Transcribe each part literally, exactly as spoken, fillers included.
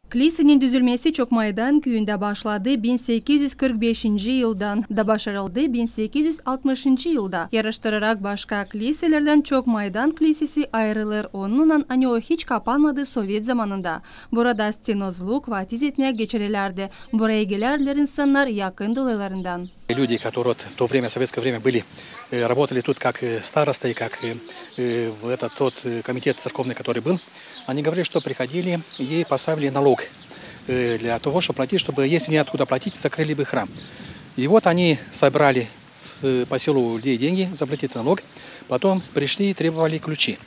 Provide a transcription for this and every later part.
Klisenin düzülmesi Çokmaydan küüyündä başladı bin sekiz üz kırk beşinci yıldan da başarıldı bin sekiz üz altmışıncı yılda. Yarıştırarak başka kliselerdän Çokmaydan klisesi ayırılêr onunnan, ani o hiç kapanmadı sovet zamanında. Burada stenozluk, vaatiz etmää geçirilärdi. Burayı gelärdilär insannar yakın dolaylarından. Люди, которые вот в то время, в советское время были, э, работали тут как, э, старосты, как, э, э, в этот тот, э, комитет церковный, который был, они говорили, что приходили и поставили налог, э, для того, чтобы платить, чтобы, если неоткуда платить, закрыли бы храм. И вот они собрали с, э, по селу людей деньги, заплатить налог, потом пришли и требовали ключи.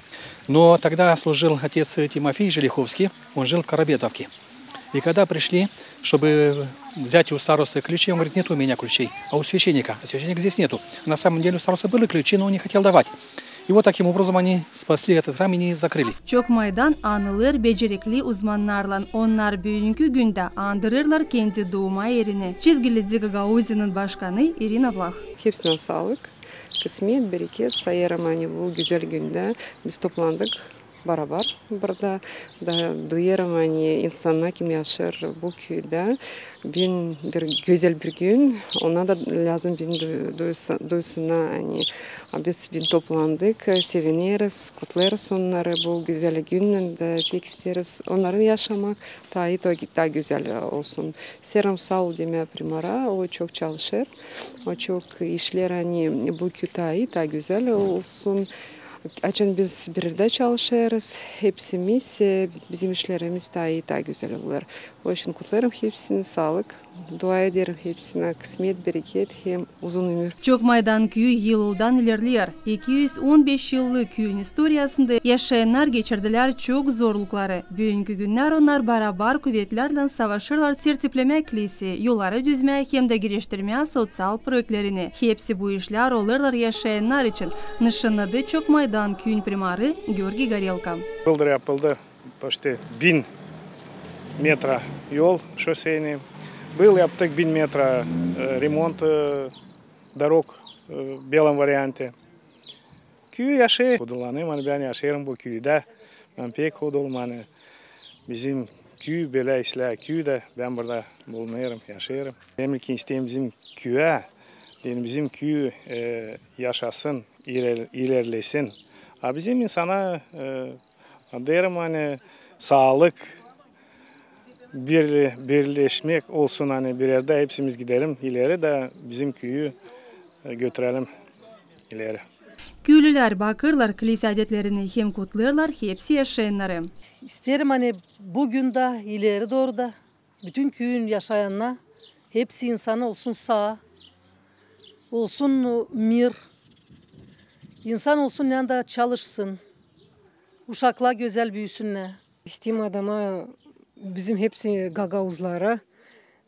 Но тогда служил отец Тимофей Желиховский, он жил в Карабетовке. И когда пришли, чтобы взять у старосты ключи, он говорит: «Нет у меня ключей, а у священника». А священника здесь нету. На самом деле у старосты были ключи, но он не хотел давать. И вот таким образом они спасли этот храм и не закрыли. Çokmaydan anılêr becerikli uzmannarlan. Onnar büünkü gündä andırêrlar kendi duuma erini. Çizgili Diga Gagauziyanın başkanı İrina Vlah. Hepsinä saalık, kısmet, bereket. Sayêrım, ani bu gözäl gündä biz toplandık barabar burada. Da duyêrım, ani insannar, kim yaşêêr bu küüdä, büün bir gözäl bir gün, ona da lääzım büün du-, duysa-, duysunnar, ani, a, biz büün toplandık, sevineriz, kutlêêrız onnarı bu gözäl günnän da pek isteeriz onnarı yaşamak taa, taa gözäl olsun. İsteerim saa ol demää primara, o çok çalışêr, o çok işleer, ani bu küü taa, taa gözäl olsun. Açan biz bir erdä çalışêrız, hepsimiz, e, bizim işlerimiz taa, taa gözäl olêr. O için kutlêêrım hepsini, saalık, dua ederim hepsinä kısmet, bereket hem uzun ömür. Çokmaydan küüyü yıldan ilerleer. İki üz on beş yıllık küüyün istoriyasında yaşayannar geçirdilär çok zorlukları. Büünkü günnär onnar barabar kuvetlärlän savaşêrlar tertiplemää klisi, yolları düzmää hem dä geliştirmää soţial proektlerini. Hepsi bu işlär olêrlar yaşayannar için, nışannadı Çokmaydan küüyün primarı Georgiy Gorelko. Yıldır yapıldı почти bin metra yol şoseynıy. Был yaptık bin metra, e, remont, e, дорог, e, в белом варианте. Küü yaşêêr. Hudurlanêrım, ani bän yaşêêrım bu küüdä. Bän pek hudurlanêrım, ani bizim küü bölä islää küü da bän burada bulunêrım, yaşêêrım. Hem ilkin isteerim bizim küüyä, deyni bizim küü, e, yaşasın, iler-, ilerlesin. A bizim insana, e, deerim, ani saalık, bir-, birleşmäk olsun, ani bir erdä hepsimiz gidelim ileri da bizim küüyü, e, götürelim ileri. Küülülär bakêrlar klisi adetlerini hem kutlêêrlar hepsi yaşayannarı. İsteerim, ani bu gün da, ileri dooru da bütün küüyün yaşayannar, hepsi insan olsun saa, olsun mir, insan olsun, neredä çalışsın, uşaklar gözäl büüsünnär. İsteerim adama, bizim hepsi gagauzlara,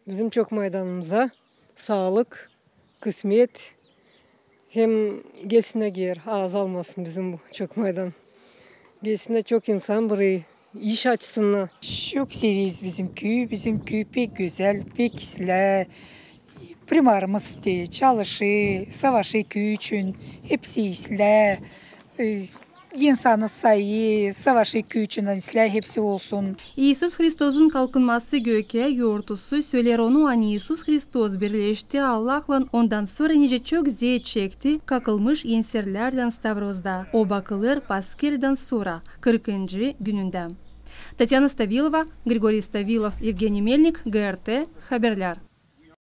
bizim Çokmaydanımıza saalık, kısmet, hem gelsinnär geeri, azalmasın bizim bu Çokmaydan. Gelsinnär çok insan burayı, iş açsınnar. Çok severiz bizim küüyü, bizim küü pek gözäl, pek islää. Primarımız te çalışêr, savaşêr küü için, hepsi islää. E, insanı sayêr, savaşêr küü için, ani islää hepsi olsun. İisus Hristosun kalkınması gökä yortusu söleer onu, ani İisus Hristos birleşti Allahlan, ondan sora nicä çok zeet çekti, kakılmış enserlärlän stavrozda. O bakılêr Paskerdän sora, kırkıncı günündä. Tatyana Stavilova, Grigoriy Stavilov, Evgeniy Melnik, G R T Haberlär.